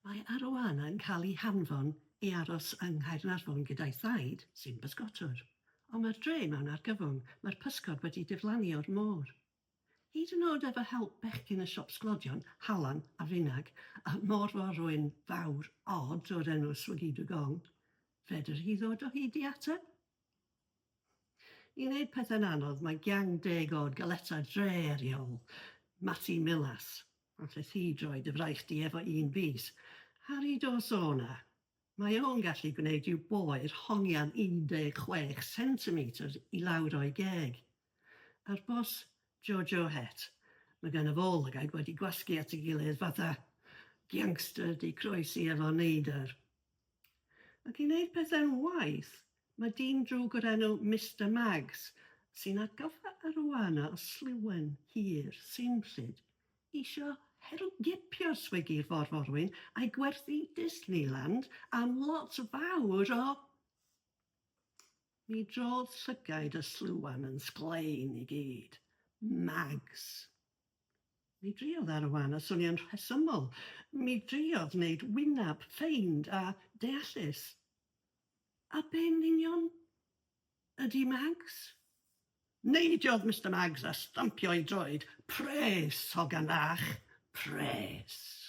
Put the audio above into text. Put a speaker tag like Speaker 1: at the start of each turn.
Speaker 1: Mae Arowana yn cael ei hanfon i aros yng Nghaernarfon gyda'i thaid, sy'n bysgotwr. Ond mae'r dre mewn argyfwng, mae'r pysgod wedi diflannu o'r môr. Hyd yn oed efo help bechgyn y siop sglodion, Halan a Finag, a môr-forwyn fawr od o'r enw Swiggy Dugong, fedr hi ddod o hyd i ateb? I wneud pethau'n anodd, mae giang deg oed galeta'r dre ar ei ôl, Matty Millas. Allet ti droi dy fraich di efo un bys? Harry Dawsona. Mae o'n gallu gwneud i'w boer hongian 16 centimetr i lawr o'i geg. A'r bos, Jojo Het, mae gynno fo lygaid wedi gwasgu at ei gilydd fatha giangster 'di croesi efo neidr. Ac i wneud pethau'n waeth, mae dyn drwg o'r enw Mister Maggs, sy'n atgoffa Arowana o sliwen hir seimllyd, isio herwgipio swigi'r forforwyn a'i gwerthu i Disneyland am lot fawr o... Mi drodd llygaid y sliwan yn sglein i gyd. Mags. Mi driodd Arowana swnio'n rhesymol. Mi driodd wneud wynab ffeind a deallus. A be'n union ydi Mags? Neidiodd Mister Maggs a stampio'i droed, Pres, hogan fach, pres!